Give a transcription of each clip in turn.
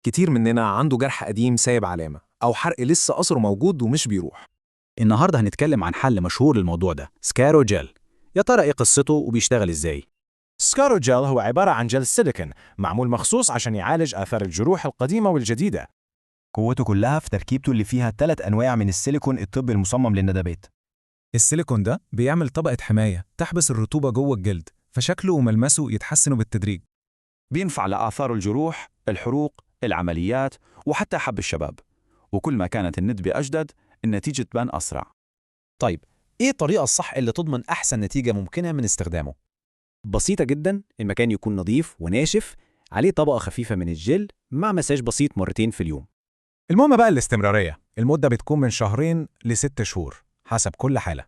كتير مننا عنده جرح قديم سايب علامة أو حرق لسه أثره موجود ومش بيروح. النهاردة هنتكلم عن حل مشهور للموضوع ده، سكارو جel. يا ترى إيه قصته وبيشتغل إزاي؟ سكارو جel هو عبارة عن جل سيليكون معمول مخصوص عشان يعالج آثار الجروح القديمة والجديدة. قوته كلها في تركيبته اللي فيها 3 أنواع من السيليكون الطبي المصمم للندبات. السيليكون ده بيعمل طبقة حماية تحبس الرطوبة جوه الجلد، فشكله وملمسه يتحسنوا بالتدريج. بينفع لآثار الجروح، الحروق، العمليات، وحتى حب الشباب. وكل ما كانت الندبة أجدد، النتيجة تبان أسرع. طيب، إيه الطريقة الصح اللي تضمن أحسن نتيجة ممكنة من استخدامه؟ بسيطة جدا، المكان يكون نظيف وناشف، عليه طبقة خفيفة من الجل مع مساج بسيط مرتين في اليوم. المهم بقى الاستمرارية، المدة بتكون من 2 ل6 شهور حسب كل حالة.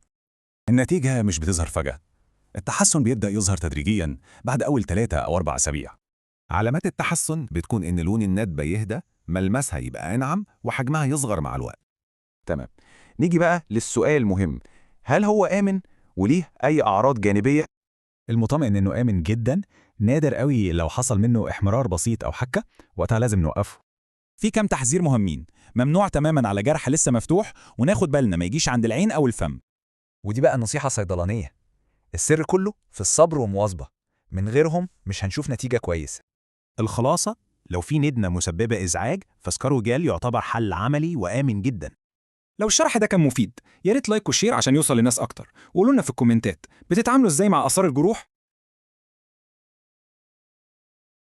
النتيجة مش بتظهر فجأة، التحسن بيبدأ يظهر تدريجياً بعد أول 3 أو 4 أسابيع. علامات التحسن بتكون إن لون الندبة يهدى، ملمسها يبقى أنعم، وحجمها يصغر مع الوقت. تمام. نيجي بقى للسؤال المهم، هل هو آمن وليه أي أعراض جانبية؟ المطمئن إنه آمن جدا، نادر قوي لو حصل منه إحمرار بسيط أو حكة، وقتها لازم نوقفه. في كام تحذير مهمين: ممنوع تماما على جرح لسه مفتوح، وناخد بالنا ما يجيش عند العين أو الفم. ودي بقى نصيحة صيدلانية، السر كله في الصبر والمواظبة، من غيرهم مش هنشوف نتيجة كويسة. الخلاصة، لو في ندمة مسببة إزعاج، فسكارو جel يعتبر حل عملي وآمن جدا. لو الشرح ده كان مفيد، يا ريت like و share عشان يوصل لناس أكتر. وقولوا لنا في الكومنتات، بتتعاملوا إزاي مع آثار الجروح؟